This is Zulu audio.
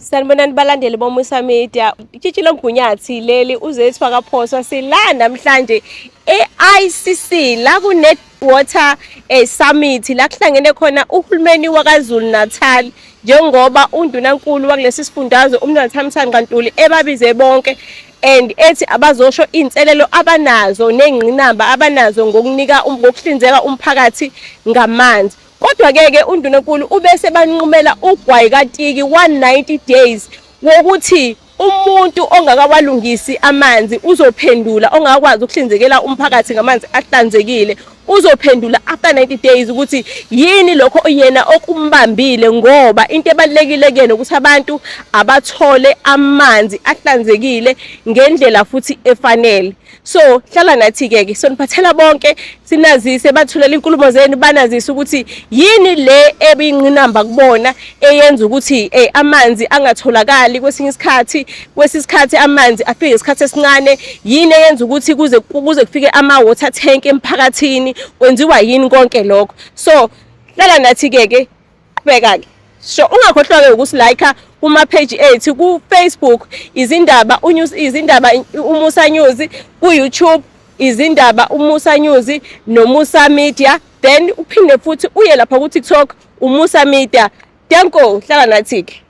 Sanibonani balandeli boMusa Media. Itshitshi lomgunyathi leli uZethu wakaPhoswa sila namhlanje e-ICC la kune Water Summit la kuhlangene khona uhulumeni waKwaZulu Natal njengoba undunankulu wakulesi sifundazwe uMnumzane Thamsanqa Ntuli ebabize bonke and ethi abazosho iy'nselelo abanazo ney'ngqinamba abanazo ngokunika ngokuhlinzeka umphakathi ngamanzi. Kodwa-ke ke undunankulu ubese banqumela ugwayi katiki 190 days wokuthi umuntu ongakawalungisi amanzi uzophendula, ongakwazi ukuhlinzekela umphakathi ngamanzi ahlanzekile uzophendula after 90 days ukuthi yini lokho yena okumbambile, ngoba into ebalulekile kuyena ukuthi abantu abathole amanzi ahlanzekile ngendlela futhi efanele. So hlala nathi-ke ke soniphathela bonke, sinazise, bathulela inkulumo zenu, banazise ukuthi yini le ebiyinqinamba kubona eyenza ukuthi amanzi angatholakali kwesinye isikhathi, kwesinye isikhathi amanzi afike isikhathi esincane, yini eyenza ukuthi kuze kufike ama-water tank emphakathini, kwenziwa yini konke lokho. So hlala nathi-ke ke, qhubeka-ke. So ungakhohlwa-ke ukusilike kuma-page ethu ku-Facebook Izindaba uNews, Izindaba uMusa News, ku-YouTube Izindaba uMusa News noMusa Media, then uphinde futhi uye lapha ku-TikTok uMusa Media. Danko, hlala nathi-ke.